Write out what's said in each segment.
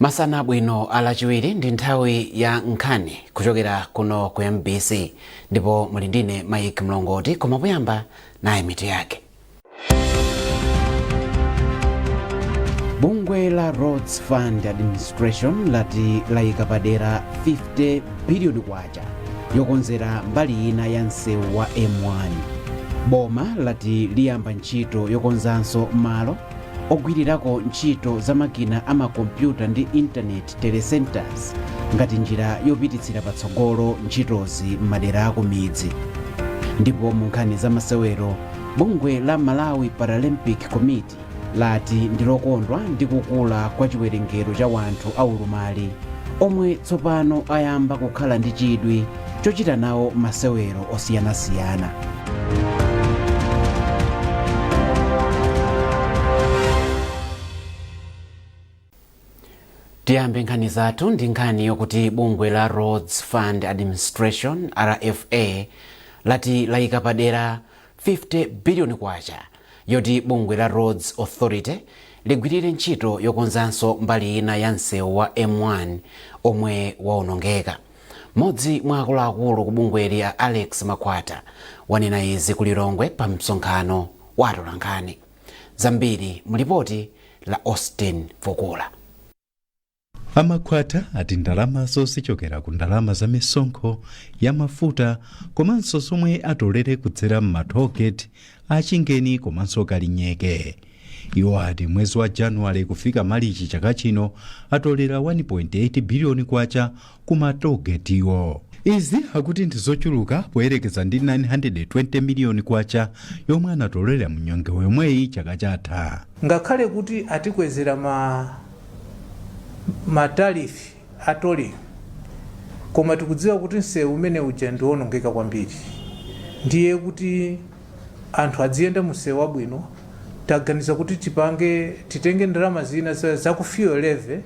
Masana abwino alachiwiri, ndi nthawi ya nkhani kuchokera kuno ku MBC ndipo muli ndine Mike Mlongoti. Koma poyamba, nayi mitu yake. Bungwe la Roads Fund Administration lati layika padera 50 biliyoni kwacha yokonzera mbali ina ya msewu wa M1. Boma lati liyamba ntchito yokonzanso malo ogwirirako ntchito za makina amakompyuta ndi intaneti, telecenters, ngati njira yopititsira patsogolo ntchitozi m'madera akumidzi. Ndipo mu nkhani za masewero, bungwe la Malawi Paralympic Committee lati ndilokondwa ndi kukula kwa chiwerengero cha wanthu aulumali omwe tsopano ayamba kukhala ndi chidwi chochita nawo masewero osiyanasiyana. Tiyambe nkhani zathu ndi nkhani yokuti bungwe la Roads Fund Administration, RFA, lati layika padera 50 biliyoni kwacha yoti bungwe la Roads Authority ligwirire ntchito yokonzanso mbali ina ya msewu wa M1 omwe waonongeka. Mmodzi mwa akuluakulu ku bungweli, a Alex Makwata, wanena izi ku Lilongwe pa msonkhano wa atolankhani. Zambiri mu lipoti la Austin Fukula. A Makwata ati ndalamazo zichokera ku ndalama za misonkho ya mafuta komanso zomwe atolere kudzera m'ma tollgate a Chingeni komanso Kalinyeke. Iwo ati mwezi wa Januwale kufika Malichi chaka chino atolera 1.8 biliyoni kwacha ku ma tollgate-wo. Izi akuti ndi zochuluka poyerekeza ndi 920 miliyoni kwacha yomwe anatolera mu nyengo yomweyi chaka chatha. Ngakhale kuti atikwezera ma tariff a tolling, koma tikudziwa kuti msewu umene uja ndiwonongeka kwambiri, ndiye kuti anthu adziyenda msewu wabwino, taganiza kuti titenge ndalama zina za ku fuel levy,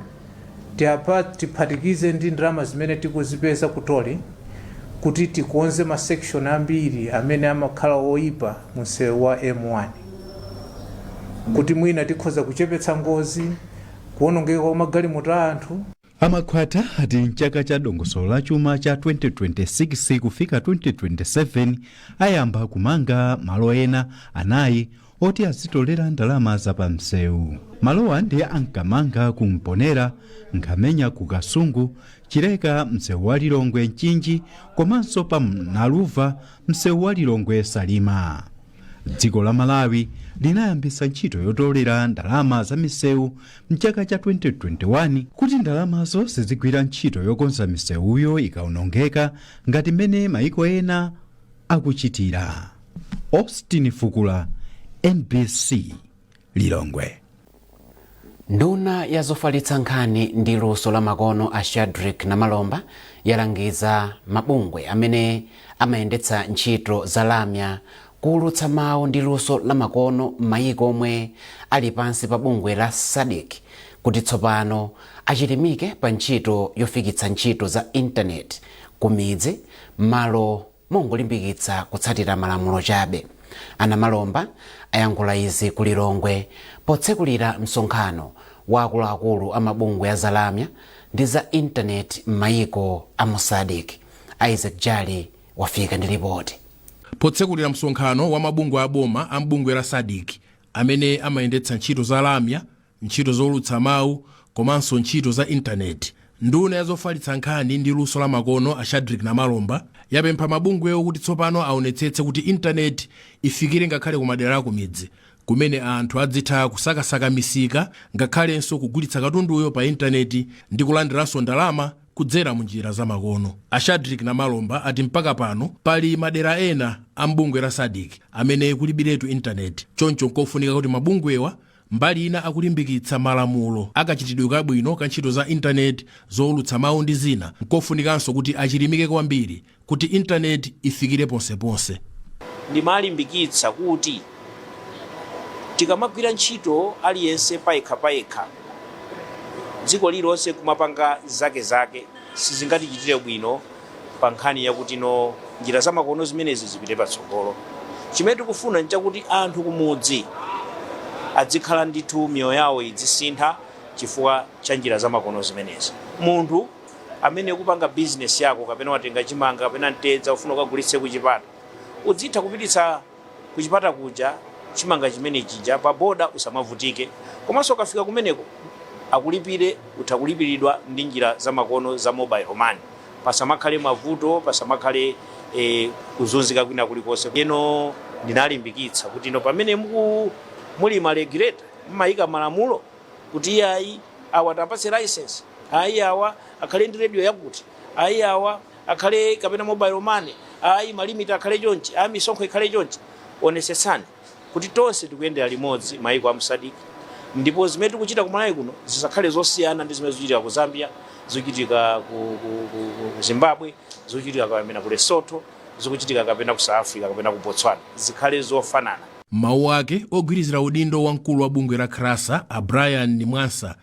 tiphatikize ndi ndalama zimene tikuzipeza ku tolling kuti tikonze ma section ambiri amene amakhala oyipa mu msewu wa M1, kuti mwina tikhoza kuchepetsa ngozi, kuwonongeka kwa magalimoto a anthu. A Makwata ati mchaka cha dongosolo la chuma cha 2026 kufika 2027 ayamba kumanga malo ena anayi oti azitolera ndalama zapamsewu. Malowa ndi a Mkamanga ku Mponera, Nkhamenya ku Kasungu, Chileka msewu wa Lilongwe Mchinji komanso pa Naluva msewu wa Lilongwe Salima. Dziko la Malawi linayambisa ntchito yotolera ndalama za misewu mchaka cha 2021 kuti ndalamazo zizigwira ntchito yokonza misewuyo ikaonongeka ngati mmene maiko ena akuchitira. Austin Fukula, MBC, Lilongwe. Nduna ya zofalitsa nkhani ndi luso la makono, a Shadric Namalomba, yalangiza mabungwe amene amayendetsa ntchito za lamya, kuwulutsa mawu ndi luso la makono m'mayiko omwe ali pansi pa bungwe la SADC kuti tsopano achilimike pa ntchito yofikitsa ntchito za intaneti ku midzi m'malo mongolimbikitsa kutsatira malamulo chabe. A Namalomba ayankhula izi ku Lilongwe potsekulira msonkhano wa akuluakulu a mabungwe a zalamya ndi za intaneti m'mayiko a mu SADC. Isaac Jali wafika ndi ripoti. Potsekulira msonkhano wa mabungwe aboma a mbungwe la SADC amene amayendetsa ntchito za lamya, ntchito zowulutsa mawu komanso ntchito za intaneti, nduna ya zofalitsa nkhani ndi luso la makono, a Shadric Namalomba, yapempha mabungwewo kuti tsopano aonetsetse kuti intaneti ifikire ngakhale kumadera akumidzi, kumene anthu adzitha kusakasaka misika ngakhalenso kugulitsa katunduyo pa intaneti ndi kulandiranso ndalama kudzera mu njira zamakono. A Shadric Namalomba ati mpaka pano pali madera ena a mbungwe la SADC amene kulibiretu intaneti, choncho nkofunika kuti mabungwewa mbali ina akulimbikitsa malamulo akachitidwe kabwino ka ntchito za intaneti, zowulutsa mawu ndi zina, nkofunikanso kuti achilimike kwambiri kuti intaneti ifikire ponseponse. Ndimalimbikitsa kuti tikamagwira ntchito aliyense payekha payekha, dziko lililonse kumapanga zake zake, sizingatichitire bwino pa nkhani yakuti no njira zamakono zimenezi zipite patsogolo. Chimene tikufuna nchakuti anthu kumudzi adzikhala ndithu miyoyo yawo idzisintha. Chifukwa cha njira zamakono zimenezi, munthu amene kupanga bizinesi yako, kapena watenga chimanga kapena mtedza, ufuna ukagulitse kuchipata, udzitha kupititsa kuchipata kuja chimanga chimene chija pa boda, usamavutike. Komanso ukafika kumeneko akulipire, utha kulipiridwa ndi njira zamakono za mobile money, pasamakhale mavuto, pasamakhale kuzunzika kwina kulikonse. Eno ndinalimbikitsa kuti ino pamene muli ma regulator, mmayika malamulo kuti iyayi, awa tapatse license, ayi, awa akhale ndi radio yakuti, ayi, awa akhale kapena mobile money, ayi, ma limit akhale chonchi, ayi, misonkho ikhale chonchi. Onesetsani kuti tonse tikuyendera limodzi maiko a mu SADC, ndipo zimene tikuchita ku Malawi kuno zisakhale zosiyana ndi zimene zikuchitika ku Zambia, zikuchitika ku Zimbabwe, zikuchitika kapena ku Lesotho, zikuchitika kapena ku South Africa kapena ku Botswana. Zikhale zofanana. Mawu ake ogwirizira udindo wa mkulu wa bungwe la CRASA, a Brian Mwansa,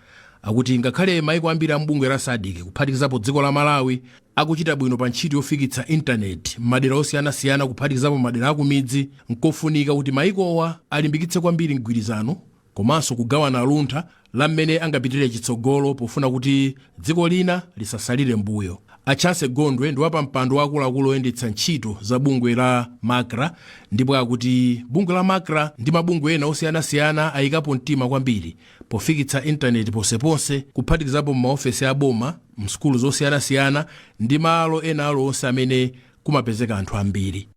akuti ngakhale maiko ambiri a mbungwe la SADC, kuphatikizapo dziko la Malawi, akuchita bwino pa ntchito yofikitsa intaneti m'madera osiyanasiyana, kuphatikizapo madera akumidzi, nkofunika kuti maikowa alimbikitse kwambiri mgwirizano komanso kugawana luntha la mmene angapitire chitsogolo pofuna kuti dziko lina lisasalire mbuyo. A Chance Gondwe ndi wapampando wakuluakulu oyendetsa ntchito za bungwe la MACRA, ndipo akuti bungwe la MACRA ndi mabungwe ena osiyanasiyana ayikapo mtima kwambiri pofikitsa intaneti ponseponse, kuphatikizapo m'maofesi aboma, msukulu zosiyanasiyana ndi malo ena aliwonse amene kumapezeka anthu ambiri.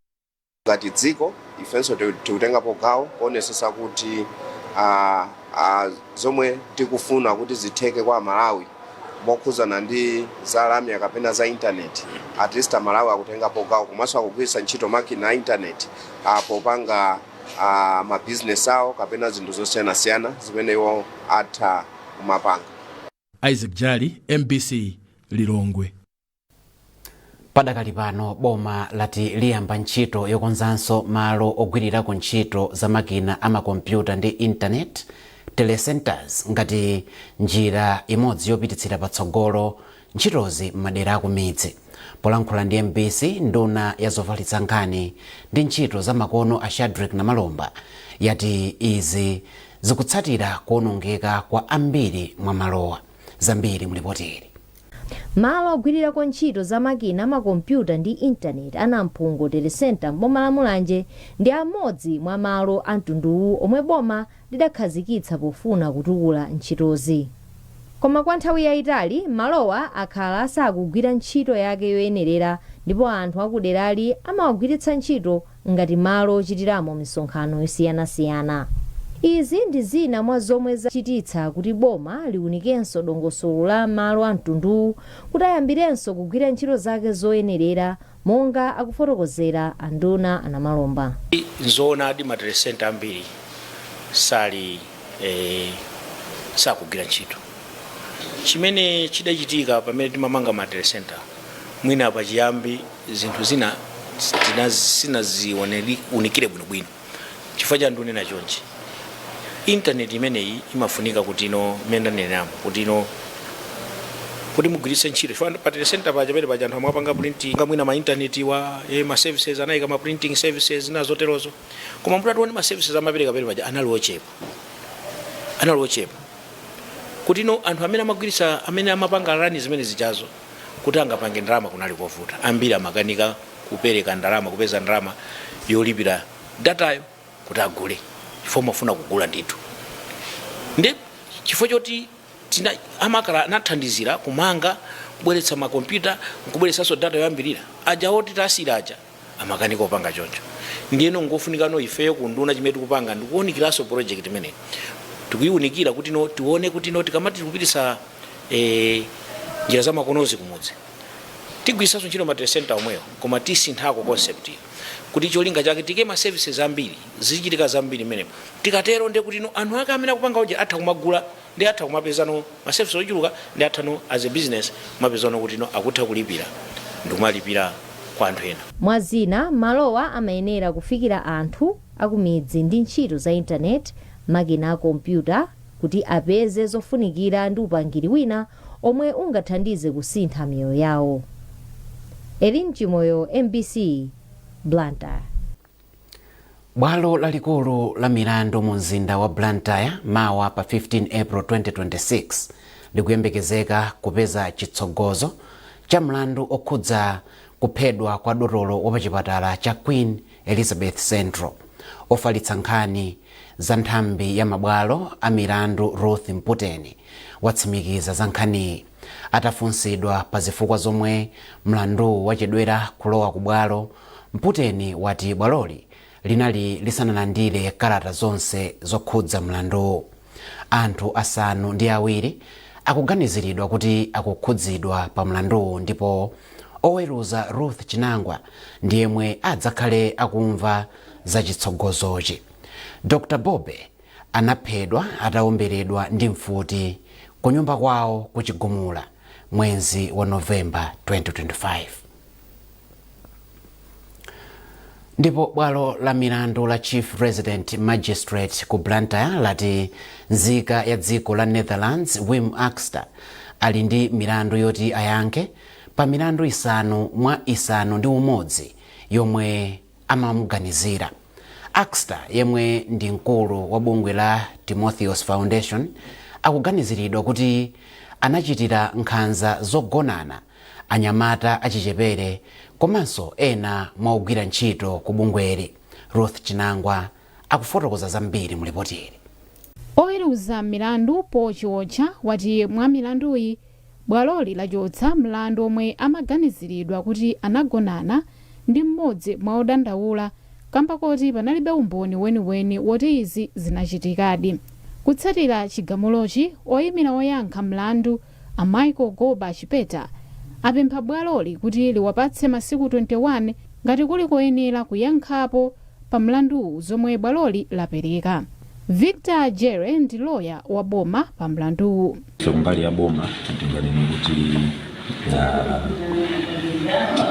Ngati dziko, ifenso tikutengapo gawo kuonesesa kuti zomwe tikufuna kuti zitheke kwa Malawi mokhuzana ndi za lamya kapena za intaneti, at least Amalawi akutengapo gawo komanso akugwiritsa ntchito makina a intaneti popanga mabizinesi awo kapena zinthu zosiyanasiyana zimene iwo atha kumapanga. Isaac Jali, MBC, Lilongwe. Padakali pano boma lati liyamba ntchito yokonzanso malo ogwirirako ntchito za makina amakompyuta ndi intaneti, telecenters, ngati njira imodzi yopititsira patsogolo ntchitozi m'madera akumidzi. Polankhula ndi MBC, nduna ya zofalitsa nkhani ndi ntchito za makono, a Shadrick Namalomba, yati izi zikutsatira kuwonongeka kwa ambiri mwa malowa. Zambiri mulipoti ili. Malo ogwirirako ntchito za makina amakompyuta ndi intaneti a Namphungo Telecenter m'boma la Mulanje ndi amodzi mwa malo a mtunduwu omwe boma lidakhazikitsa pofuna kutukula ntchitozi. Koma kwa nthawi yayitali malowa akhala asakugwira ntchito yake yoyenerera, ndipo anthu akuderali amawagwiritsa ntchito ngati malo ochitiramo misonkhano yosiyanasiyana. Izi ndi zina mwa zomwe zachititsa kuti boma liwunikenso dongosolo la malo a mtunduwu kuti ayambirenso kugwira ntchito zake zoyenerera, monga akufotokozera anduna a Namalomba. Nzoonadi, ma telecenter ambiri sali sakugwira ntchito. Chimene chidachitika pamene timamanga ma telecenter, mwina pachiyambi zinthu zina sinaziunikire bwinobwino. Chifukwa cha ndunena chonchi, intaneti imeneyi imafunika kuti ino imene ndanenamo kuti ino kuti mugwiritse ntchito, chifukwa pa telecenter paja pene paja anthu amapanga printing, mwina ma internet wa ma services anayika ma printing services na zoterozo. Koma mutatione, ma services amapereka pene paja anali ochepa, anali ochepa kuti ino anthu amene amagwiritsa, amene amapanga run zimene zichazo, kuti angapange ndalama kunali kovuta. Ambiri amakanika kupereka ndalama, kupeza ndalama yolipira datayo kuti agule, chifukwa mafuna kugula ndithu. Ndi chifukwa choti tina amakala anathandizira kumanga, kubweretsa makompyuta, nkubweretsanso data yoyambirira aja oti tasira aja amakanika opanga choncho. Ndiyeno ngofunikano ifeyo kunduna, chimene tikupanga ndikuwunikiranso project imeneyi. Tikuyiwunikira kuti no tione kuti no tikamati tikupitisa njira za makonozi kumudzi, tigwiritsanso ntchito ma telecenter omweyo, koma tisinthako concept iyo kuti cholinga chake tike ma services ambiri, zichitika zambiri mmenemo. Tikatero ndiye kuti no anthu ake amene akupanga uja atha kumagula ndi atha kumapezano ma services ochuluka, ndi athano as a business kumapezano kuti no akutha kulipira ndi kumalipira kwa anthu ena. Mwazina, malowa amayenera kufikira anthu akumidzi ndi ntchito za intaneti, makina a kompyuta, kuti apeze zofunikira ndi upangiri wina omwe ungathandize kusintha miyoyo yawo. Elin Chimoyo, MBC, Blantyre. Bwalo lalikulu la milandu mu mzinda wa Blantyre mawa pa 15 April 2026 likuyembekezeka kupeza chitsogozo cha mlandu okhudza kuphedwa kwa dotolo wapachipatala cha Queen Elizabeth Central. Ofalitsa nkhani za nthambi ya mabwalo a milandu Ruth Mputeni watsimikiza za nkhaniyi. Atafunsidwa pa zifukwa zomwe mlanduwu wachedwera kulowa ku bwalo, Mputeni wati bwaloli linali lisanalandire kalata zonse zokhudza mlanduwu. Anthu 7 akuganiziridwa kuti akukhudzidwa pa mlanduwu, ndipo oweruza Ruth Chinangwa ndiyemwe adzakhale akumva za chitsogozochi. Dr Bobe anaphedwa atawomberedwa ndi mfuti ku nyumba kwawo kuchigumula mwezi wa Novemba 2025. Ndipo bwalo la milandu la Chief Resident Magistrate ku Blantyre lati nzika ya dziko la Netherlands Wim Axter ali ndi milandu yoti ayankhe pa milandu 5 mwa 61 yomwe amamuganizira. Axter, yemwe ndi mkulu wa bungwe la Timotheus Foundation, akuganiziridwa kuti anachitira nkhanza zogonana anyamata achichepere komanso ena mwa ogwira ntchito ku bungweli. Ruth Chinangwa akufotokoza zambiri mu ripoti ili. Oweruza milandu Paul Chiwotcha wati mwa milanduyi, bwaloli lachotsa mlandu omwe amaganiziridwa kuti anagonana ndi mmodzi mwa odandaula kamba koti panalibe umboni weniweni woti izi zinachitikadi. Kutsatira chigamulochi, oyimira oyankha mlandu a Michael Goba Chipeta apempha bwaloli kuti liwapatse masiku 21 ngati kuli koyenera kuyankhapo pa mlanduwu, zomwe bwaloli lapereka. Victor Jere ndi loya wa boma pa mlanduwu. Ife kumbali ya boma tinganene kuti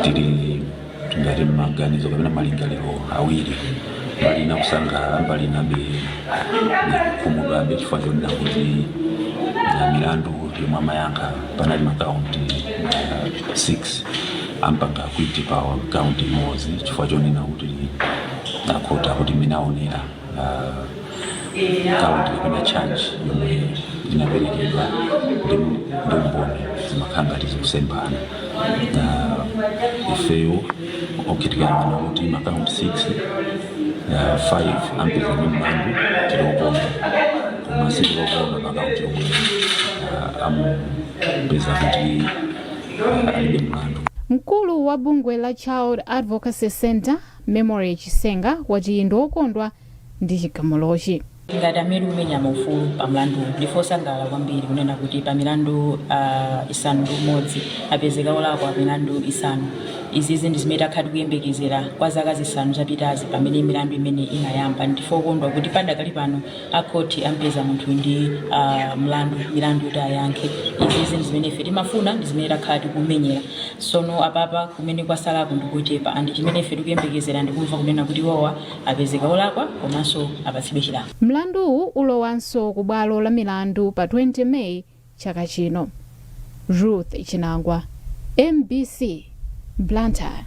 tili tingati maganizo kapena malingaliro awiri: mbali ina kusangalala, mbali inabe kukhumudwabe, chifukwa chonena kuti milandu yomwe amayankha panali ma count 6, ampanga acquit pa count imodzi chifukwa chonena kuti akhoti akuti imene aonera count kapena charge yomwe inaperekedwa ndi umboni zimakhala ngati zikusemphana. Ifeyo tikayang'ana kuti ma count 6, 5 ampeza ndi mlandu, tilokondwa, koma sitilokondwa pa count yomwe amupeza kuti alibe mlandu. Mkulu wa bungwe la Child Advocacy Center Memory Chisenga wati ndi okondwa ndi chigamulochi. Ngati amene tikumenya maufulu pa mlandu, ndife osangalala kwambiri kunena kuti pa milandu 61 apezeka olakwa milandu 5. Izizi ndi zimene takhala tikuyembekezera kwa zaka 5 zapitazi pamene milandu imene inayamba. Ndife okondwa kuti padakali pano akhoti ampeza munthu ndi mlandu, milandu yoti ayankhe. Izizi ndi zimene ife timafuna, ndi zimene takhala tikumenyera. Sono apapa kumene kwasalako ndikochepa, and chimene ife tikuyembekezera ndikumva kunena kuti iwowa apezeka olakwa komanso apatsidwe chilango. Mlanduwu ulowanso ku bwalo la milandu pa 20 Meyi chaka chino. Ruth Chinangwa, MBC, Blantyre.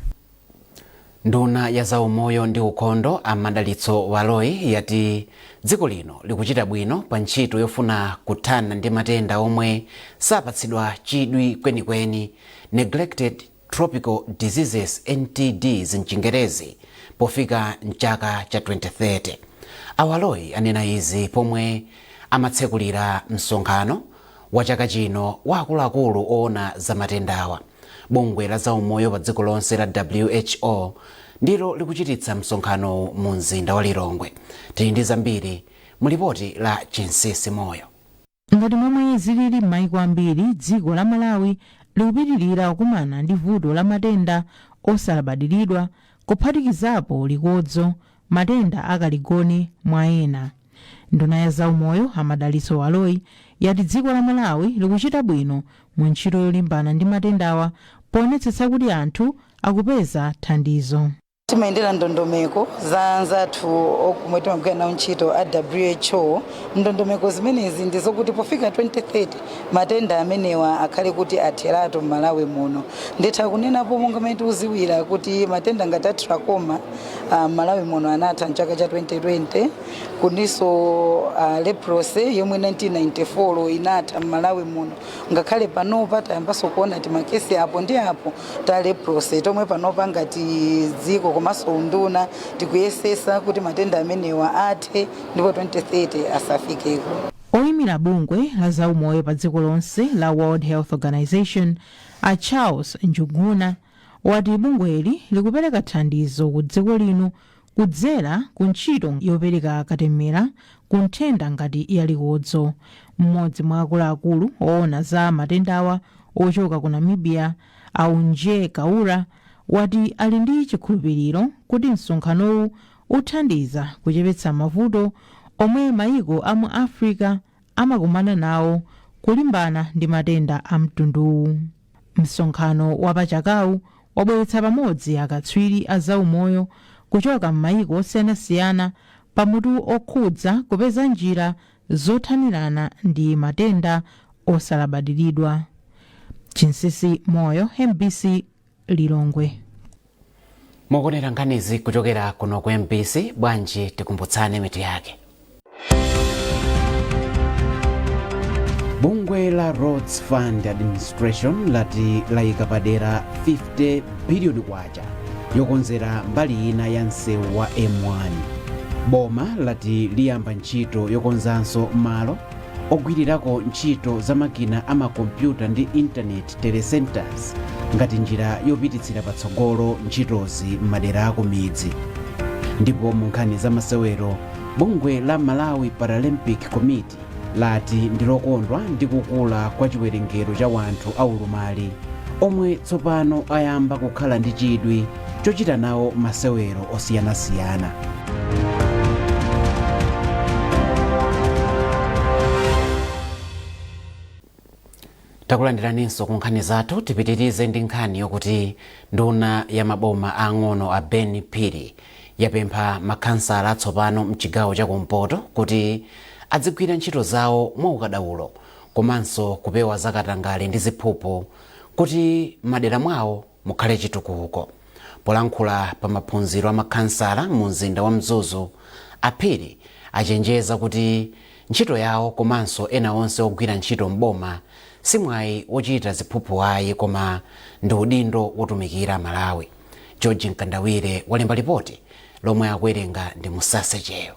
Nduna ya zaumoyo ndi ukhondo a Madalitso Baloyi yati dziko lino likuchita bwino pa ntchito yofuna kuthana ndi matenda omwe sapatsidwa chidwi kwenikweni, neglected tropical diseases, NTDs mchingerezi, pofika mchaka cha 2030. A Baloyi anena izi pomwe amatsekulira msonkhano wa chaka chino wa akuluakulu oona za matendawa. Bungwe la zaumoyo pa dziko lonse la WHO ndilo likuchititsa msonkhano mu mzinda wa Lilongwe. Tili ndi zambiri mu lipoti la Chinsisi Moyo. Ngati momwe zilili m'mayiko ambiri, dziko la Malawi likupitirira kukumana ndi vuto la matenda osalabadiridwa, kuphatikizapo likodzo, matenda akaligone, mwa ena. Nduna ya zaumoyo a Madalitso Baloyi yati dziko la Malawi likuchita bwino mu ntchito yolimbana ndi matendawa poonetsetsa kuti anthu akupeza thandizo. Timayendera ndondomeko za anzathu omwe timagwira nawo ntchito a WHO. Ndondomeko zimenezi ndi zokuti pofika 2030 matenda amenewa akhale kuti atheratu m'Malawi muno. Nditha kunenapo monga mmene tikuziwira kuti matenda ngati a trachoma m'Malawi muno anatha mchaka cha 2020, kuninso leprosy yomwe 1994 inatha m'Malawi muno, ngakhale panopa tayambanso kuona timakesi apo ndi apo ta leprosy, tomwe panopa ngati dziko komanso unduna tikuyesesa kuti matenda amenewa athe ndipo 2030 asafikeko. Oyimira bungwe la zaumoyo pa dziko lonse la World Health Organization, a Charles Njuguna, wati bungweli likupereka thandizo ku dziko lino kudzera ku ntchito yopereka katemera ku nthenda ngati yalikodzo. Mmodzi mwa akuluakulu oona za matendawa ochoka ku Namibia, Aunje Kaura, wati ali ndi chikhulupiriro kuti msonkhanowu uthandiza kuchepetsa mavuto omwe mayiko a mu Africa amakumana nawo kulimbana ndi matenda a mtunduwu. Msonkhano wapachakawu wabweretsa pamodzi akatswiri a zaumoyo kuchoka m'mayiko osiyanasiyana pamutu okhudza kupeza njira zothanirana ndi matenda osalabadiridwa. Chinsisi Moyo, MBC, Lilongwe. Mukuonera nkhanizi kuchokera kuno ku MBC. Bwanji tikumbutsane mitu yake. Bungwe la Roads Fund Administration lati layika padera 50 biliyoni kwacha yokonzera mbali ina ya msewu wa M1. Boma lati liyamba ntchito yokonzanso malo ogwirirako ntchito za makina amakompyuta ndi intaneti, telecenters, ngati njira yopititsira patsogolo ntchitozi m'madera akumidzi. Ndipo mu nkhani za masewero, bungwe la Malawi Paralympic Committee lati ndilokondwa ndi kukula kwa chiwerengero cha wanthu aulumali omwe tsopano ayamba kukhala ndi chidwi chochita nawo masewero osiyanasiyana. Takulandiraninso ku nkhani zathu. Tipitirize ndi nkhani yokuti nduna ya maboma ang'ono a Ben Phiri yapempha makhansala atsopano mchigawo chakumpoto kuti adzigwira ntchito zawo mwaukadaulo komanso kupewa zakatangale ndi ziphuphu kuti madera mwawo mukhale chitukuko. Polankhula pa maphunziro a makhansala mu mzinda wa Mzuzu, aPhiri achenjeza kuti ntchito yawo komanso ena onse ogwira ntchito m'boma simwayi wochita ziphuphu ayi, koma ndi udindo wotumikira Malawi. George Mkandawire walemba lipoti lomwe akuwerenga ndi Musasecheyo.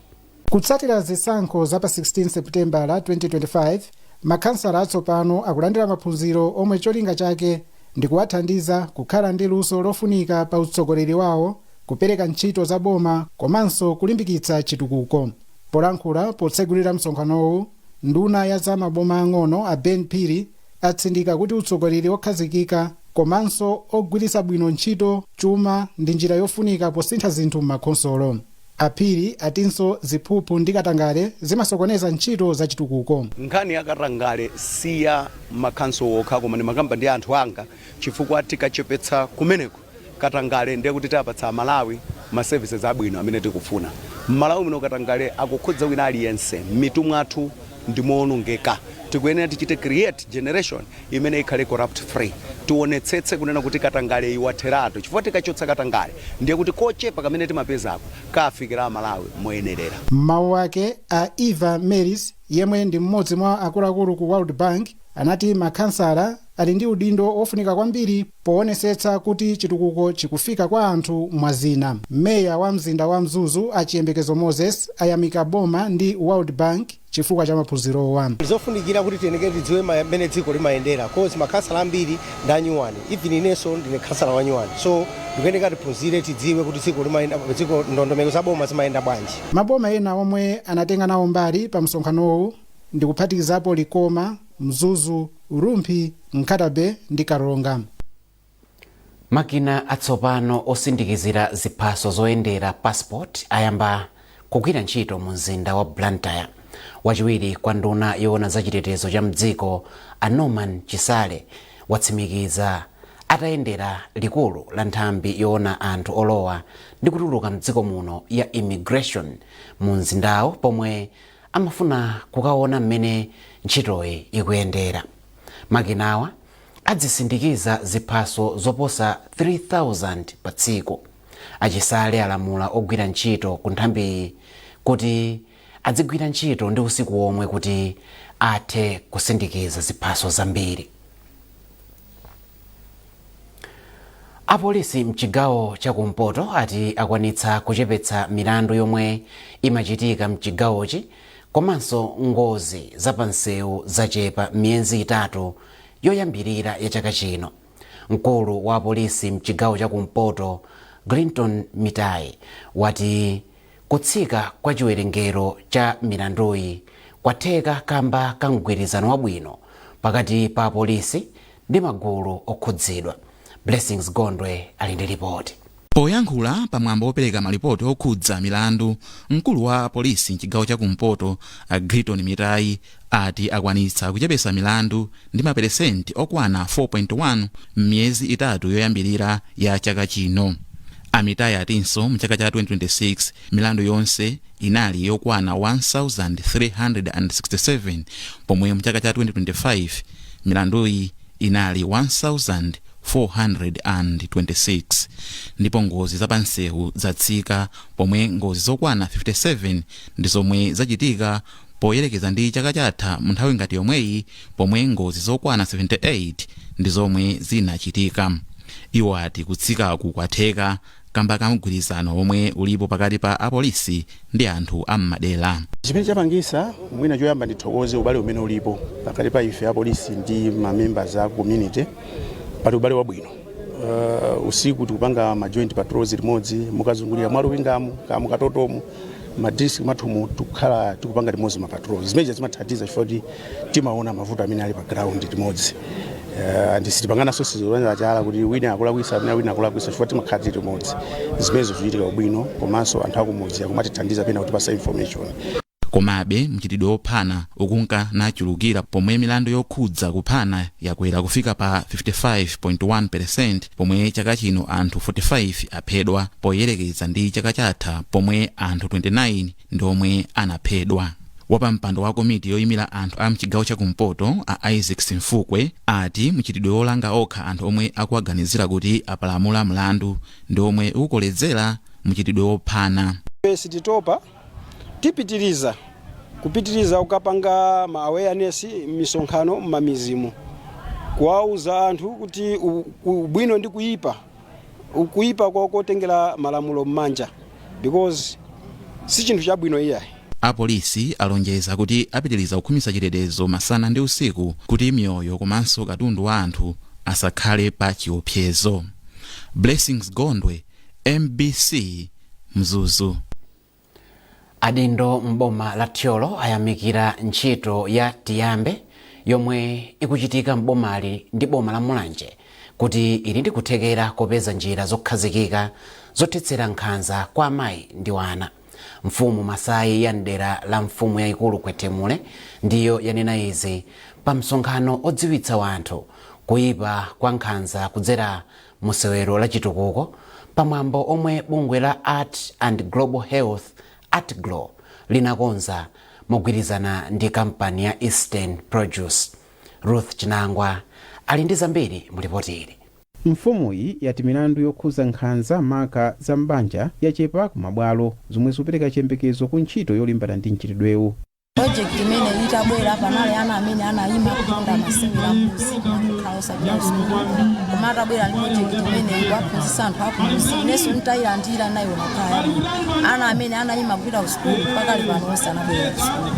Kutsatira zisankho za pa 16 Seputembala 2025, makhansala atsopano akulandira maphunziro omwe cholinga chake ndi kuwathandiza kukhala ndi luso lofunika pa utsogoleri wawo, kupereka ntchito za boma komanso kulimbikitsa chitukuko. Polankhula potsegulira msonkhanowu, nduna ya za maboma ang'ono a Ben Phiri atsindika kuti utsogoleri wokhazikika komanso ogwiritsa bwino ntchito chuma ndi njira yofunika posintha zinthu m'makhonsolo. APhiri atinso ziphuphu ndi katangale zimasokoneza ntchito za chitukuko. Nkhani ya katangale si ya makhansolo okha, koma ndimakamba ndi anthu anga, chifukwa tikachepetsa kumeneko katangale ndiye kuti tiapatsa Amalawi ma services abwino amene tikufuna. M'Malawi muno katangale akukhudza wina aliyense, m'mitu mwathu ndimoonongeka. Tikuyenera tichite create generation imene ikhale corrupt free. Tionetsetse kunena kuti katangale iwatheratu, chifukwa tikachotsa katangale ndiye kuti kochepa kamene timapezako kafikira Amalawi moyenerera. M'mawu ake, a Eva Maris, yemwe ndi mmodzi mwa akuluakulu ku World Bank, anati makhansala ali ndi udindo wofunika kwambiri poonetsetsa kuti chitukuko chikufika kwa anthu. Mwazina, meya wa mzinda wa Mzuzu a Chiyembekezo Moses ayamika boma ndi World Bank chifukwa cha maphunzirowa. Zofunikira kuti tiyeneke tidziwe mmene dziko limayendera, cause makhansala ambiri ndi anyuwani. Even inenso ndine khansala wanyuwani, so ndikuyeneka tiphunzire, tidziwe kuti dziko limayenda, dziko ndondomeko za boma zimayenda bwanji. Maboma ena omwe anatenga nawo mbali pa msonkhanowu ndi kuphatikizapo Likoma, Mzuzu, Rumphi, Nkhata Bay ndi Karonga. Makina atsopano osindikizira ziphaso zoyendera, passport, ayamba kugwira ntchito mu mzinda wa Blantyre. Wachiwiri kwa nduna yoona za chitetezo cha mdziko a Norman Chisale watsimikiza. Atayendera likulu la nthambi yoona anthu olowa ndi kutuluka mdziko muno ya Immigration mu mzindawo, pomwe amafuna kukaona mmene ntchitoyi ikuyendera. Makinawa adzisindikiza ziphaso zoposa 3000 pa tsiku. Achisale alamula ogwira ntchito ku nthambiyi kuti adzigwira ntchito ndi usiku omwe kuti athe kusindikiza ziphaso zambiri. Apolisi mchigawo chakumpoto ati akwanitsa kuchepetsa milandu yomwe imachitika mchigawochi komanso ngozi zapamsewu zachepa miyezi 3 yoyambirira ya chaka chino. Mkulu wa apolisi mchigawo chakumpoto, Glinton Mitai, wati kutsika kwa chiwerengero cha milanduyi kwatheka kamba ka mgwirizano wabwino pakati pa apolisi ndi magulu okhudzidwa. Blessings Gondwe ali ndi ripoti. Poyankhula pamwambo wopereka malipoti okhudza milandu, mkulu wa polisi mchigawo chakumpoto Gilton Mitai ati akwanitsa kuchepetsa milandu ndi maperesenti okwana 4.1 m'miyezi 3 yoyambirira ya chaka chino. Amitai atinso mchaka cha 2026 milandu yonse inali yokwana 1367, pomwe mchaka cha 2025 milanduyi inali 1426, ndipo ngozi zapansewu zatsika pomwe ngozi zokwana 57 ndi zomwe zachitika poyerekeza ndi chaka chatha mu nthawi ngati yomweyi, pomwe ngozi zokwana 78 ndi zomwe zinachitika. Iwo ati kutsikaku kwatheka kamba ka mgwirizano omwe ulipo pakati pa apolisi ndi anthu am'madera. Chimene chapangisa, mwina choyamba ndithokoze ubale umene ulipo pakati pa ife apolisi ndi ma members a community. Pali ubale wabwino. Usiku tikupanga ma joint patrols limodzi, mukazungulira mwa Luwingamu ka mukatotomu, ma district mwathumu, tikukhala tikupanga limodzi ma patrols. Zimene zimathandiza chifukwa kuti timaona mavuto amene ali pa ground limodzi, and sitipanganaso sizolonera chala kuti wina akulakwisa amene wina akulakwisa, chifukwa timakhala tili limodzi. Zimenezo zikuchitika ubwino, komanso anthu akumudzi akumatithandiza pena kutipasa information. Komabe mchitidwe wophana ukunka nachulukira, pomwe milandu yokhudza kuphana yakwera kufika pa 55.1, pomwe chaka chino anthu 45 aphedwa poyerekeza ndi chaka chatha pomwe anthu 29 ndi omwe anaphedwa. Wapampando wa komiti yoyimira anthu a mchigawo chakumpoto a Isaac Simfukwe ati mchitidwe wolanga okha anthu omwe akuwaganizira kuti apalamula mlandu ndi omwe ukukolezera mchitidwe wophana. Sititopa, tipitiriza kupitiriza kukapanga ma awareness, misonkhano m'mamidzimu, kuwauza anthu kuti ubwino ndi kuyipa, kuyipa kwa kotengera malamulo m'manja, because si chinthu chabwino iyayi. Apolisi alonjeza kuti apitiriza kukhwimitsa chitetezo masana ndi usiku kuti miyoyo komanso katundu wa anthu asakhale pa chiopsezo. Blessings Gondwe, MBC, Mzuzu. Adindo m'boma la Thyolo ayamikira ntchito ya Tiyambe yomwe ikuchitika m'bomali ndi boma la Mulanje kuti ili ndi kuthekera kopeza njira zokhazikika zothetsera nkhanza kwa amayi ndi wana. Mfumu Masai ya mdera la mfumu yayikulu Kwetemule ndiyo yanena izi pa msonkhano odziwitsa wanthu kuyipa kwa nkhanza kudzera musewero la chitukuko, pamwambo omwe bungwe la Art and Global Health, ARTGLO, linakonza mogwirizana ndi kampani ya Eastern Produce. Ruth Chinangwa ali ndi zambiri mu ripoti ili. Mfumuyi yati milandu yokhuza nkhanza, maka za mbanja, yachepa ku mabwalo, zomwe zikupereka chiyembekezo ku ntchito yolimbana ndi mchitidwewu. Project imene itabwera, panali ana amene anayima kukonda masewera mbuzi kukhala osapita kusukulu, koma atabwera ndi project imene ikuwaphunzitsa anthu akumudzi, inenso ntayilandira nayiona kukhala yabwino. Ana amene anayima kupita kusukulu, pakali pano onse anabwera kusukulu.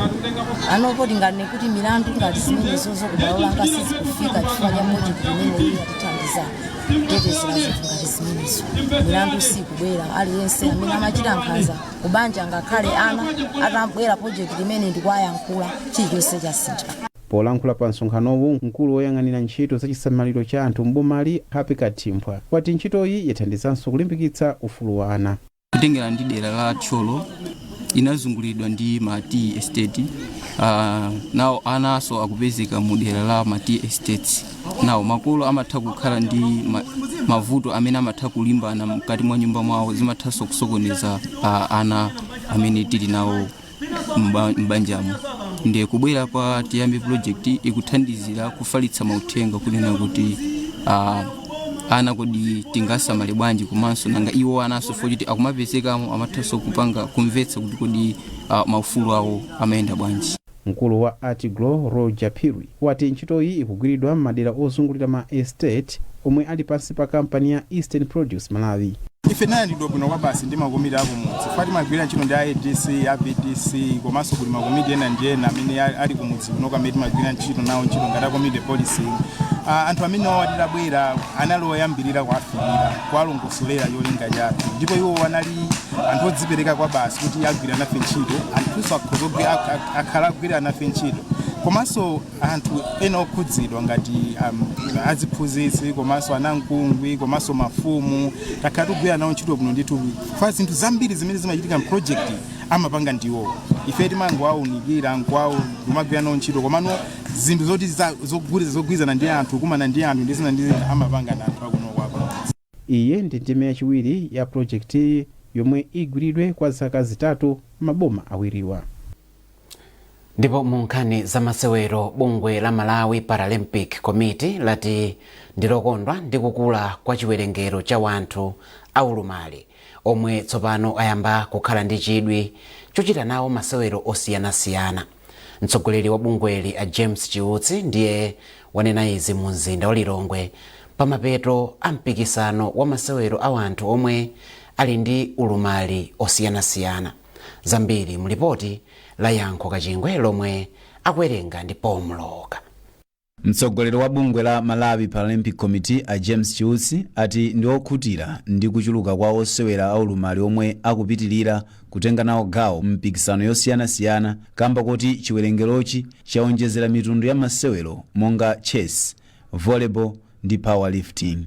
Anopo tinganene kuti milandu ngati zimenezozo kubwalo langa sizikufika chifukwa cha project imene iyi yatithandiza kutetezera zinthu ngati zimenezo. Milandu sikubwera. Aliyense amene amachita nkhanza kubanja, ngakhale ana, atabwera project imene ndikuwayankhula, chilichonse chasintha. Polankhula pa msonkhanowu, mkulu woyang'anira ntchito za chisamaliro cha anthu m'bomali, Happy Kathimbwa, wati ntchitoyi yathandizanso kulimbikitsa ufulu wa ana. Kutengera ndi dera la Thyolo, Inazungulidwa ndi ma tea estate. Nawo anaso akupezeka mu dera la ma tea estates. Nawo makolo amatha kukhala ndi mavuto amene amatha kulimbana mkati mwa nyumba mwawo, zimathanso kusokoneza ana amene tili nawo m'banjamo. Ndiye kubwera kwa Tiyambe Project ikuthandizira kufalitsa mauthenga kunena kuti ana kodi tingasamale bwanji, komanso nanga iwo anaso fochiti akumapezekamo amathanso kupanga kumvetsa kuti kodi maufulu awo amayenda bwanji. Mkulu wa ATGLO, Roger Phiri, wati ntchitoyi ikugwiridwa m'madera ozungulira ma estate omwe ali pansi pa kampani ya Eastern Produce Malawi. Ife tinalandidwa bwino kwa basi ndi makomiti akumudzi. Fati timagwira ntchito ndi ADC, AVDC, komanso kuli makomiti ena ndi ena amene ali kumudzi kuno amene timagwira ntchito nawo ntchito ngati a community policing. Anthu amene wawo atabwera anali oyambirira kuafikira, kuwalongosolera cholinga chathu, ndipo iwo anali anthu odzipereka kwa basi kuti agwira nafe ntchito. Anthunso akhala agwira nafe ntchito, komanso anthu ena okhudzidwa ngati aziphunzitsi, komanso anamkungwi, komanso mafumu, takhala tikugwira nawo ntchito bwino ndithu. Fa zinthu zambiri zimene zimachitika m'project amapanga ndiwo, ife timangowaunikira nkwawo kumagwira nawo ntchito, komano zinthu zoti zogwirizana ndi anthu, kumana ndi anthu ndi zina ndi zina, amapanga ndi anthu akuno kwako. Iye ndi ndime yachiwiri ya projekti yomwe igwiridwe kwa zaka 3 maboma awiriwa. Ndipo mu nkhani za masewero, bungwe la Malawi Paralympic Committee lati ndilokondwa ndi kukula kwa chiwerengero cha wanthu aulumali omwe tsopano ayamba kukhala ndi chidwi chochita nawo masewero osiyanasiyana. Mtsogoleri wa bungweli, a James Chiutsi, ndiye wanena izi mu mzinda wa Lilongwe pamapeto a mpikisano wa masewero a wanthu omwe ali ndi ulumali osiyanasiyana. Zambiri mulipoti la Yankho Kachingwe lomwe akuwerenga ndi Paul Mloka. Mtsogoleri wa bungwe la Malawi Paralympic Committee, a James Chiutsi, ati ndi okhutira ndi kuchuluka kwa osewera aulumali omwe akupitilira kutenga nawo gawo mpikisano yosiyanasiyana, kamba kuti chiwerengerochi chawonjezera mitundu ya masewero monga chess, volleyball ndi powerlifting.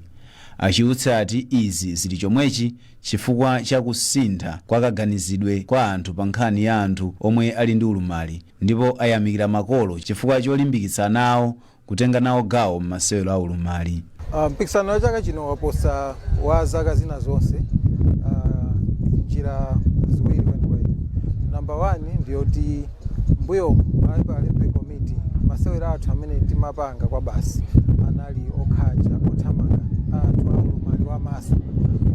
Achiutsi ati izi zili chomwechi chifukwa cha kusintha kwa kaganizidwe kwa anthu pa nkhani ya anthu omwe ali ndi ulumali, ndipo ayamikira makolo chifukwa cholimbikitsa ana awo kutenga nawo gawo m'masewero a ulumali. Mpikisano wa chaka chino waposa wa zaka zina zonse njira ziwiri kwenikweni. Number one ndiyoti mbuyo Malawi Paralympic Committee masewero athu amene timapanga kwa basi anali okhaja othamanga anthu aulumali wa maso,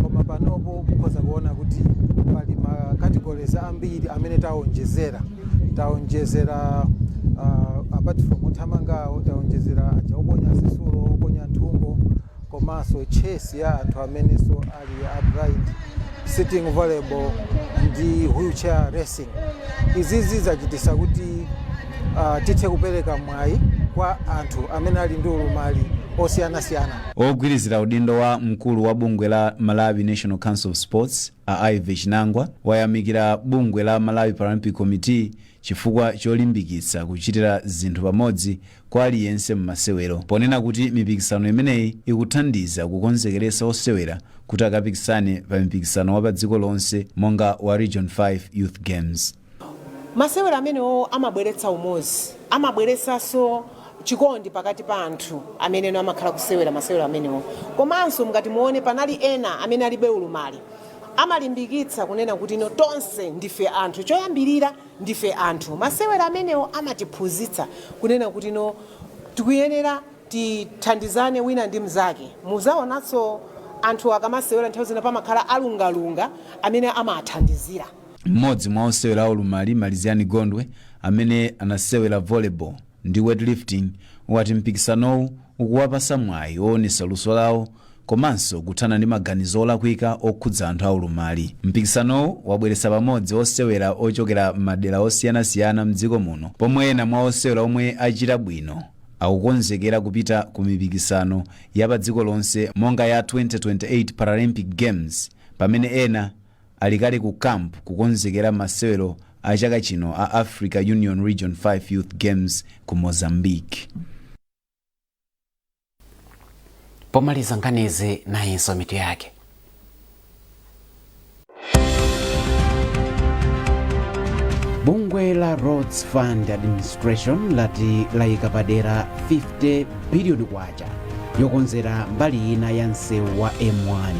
koma panopo mukhoza kuona kuti pali ma categories ambiri amene taonjezera, apart from othamangawo, taonjezera aja oponya zitsulo, oponya nthungo, komanso chess ya anthu amenenso ali a blind, sitting volleyball ndi wheelchair racing. Izizi zachitisa kuti tithe kupereka mwayi kwa anthu amene ali ndi ulumali osiyanasiyana. Ogwirizira udindo wa mkulu wa bungwe la Malawi National Council of Sports, a Ivy Chinangwa, wayamikira bungwe la Malawi Paralympic Committee chifukwa cholimbikitsa kuchitira zinthu pamodzi kwa aliyense m'masewero, ponena kuti mipikisano imeneyi ikuthandiza kukonzekeretsa osewera kuti akapikisane pa mipikisano wa pa dziko lonse monga wa Region 5 Youth Games. Masewero amenewo amabweretsa umodzi, amabweretsanso chikondi pakati pa anthu amene amakhala kusewera masewero amenewo. Komanso mngati muone, panali ena amene alibe ulumali, amalimbikitsa kunena kuti ino tonse ndife anthu, choyambirira ndife anthu. Masewero amenewo amatiphunzitsa kunena kuti ino tikuyenera tithandizane wina ndi mnzake. Muzaonanso anthu akamasewera, nthawi zina pamakhala alungalunga amene amathandizira. Mmodzi mwa osewera aulumali, Maliziani Gondwe, amene anasewera volleyball ndi weightlifting, wati mpikisanowu ukuwapasa mwayi woonesa luso lawo komanso kuthana ndi maganizo olakwika okhudza anthu aulumali. Mpikisanowu wabweretsa pamodzi osewera ochokera m'madera osiyanasiyana mdziko muno, pomwe ena mwa osewera omwe achita bwino akukonzekera kupita ku mipikisano ya pa dziko lonse monga ya 2028 Paralympic Games, pamene ena alikale ku camp kukonzekera masewero a chaka chino a Africa Union Region 5 Youth Games ku Mozambique. Pomaliza nkhanizi, nayinso mitu yake. Bungwe la Roads Fund Administration lati layika padera 50 biliyoni kwacha yokonzera mbali ina ya msewu wa M1.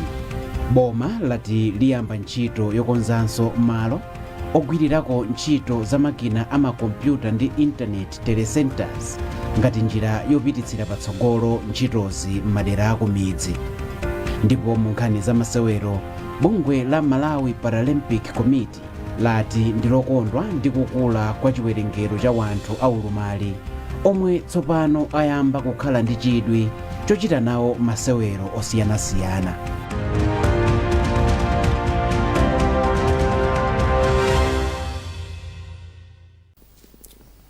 Boma lati liyamba ntchito yokonzanso malo ogwirirako ntchito za makina amakompyuta ndi intaneti, telecenters, ngati njira yopititsira patsogolo ntchitozi m'madera akumidzi. Ndipo mu nkhani za masewero, bungwe la Malawi Paralympic Committee lati ndilokondwa ndi kukula kwa chiwerengero cha wanthu aulumali omwe tsopano ayamba kukhala ndi chidwi chochita nawo masewero osiyanasiyana.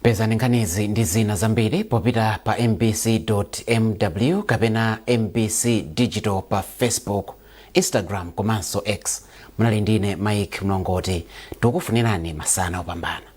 Pezani nkhanizi ndi zina zambiri popita pa mbc.mw kapena MBC Digital pa Facebook, Instagram komanso X. Munali ndine Mike Mlongoti. Tikukufunirani masana opambana.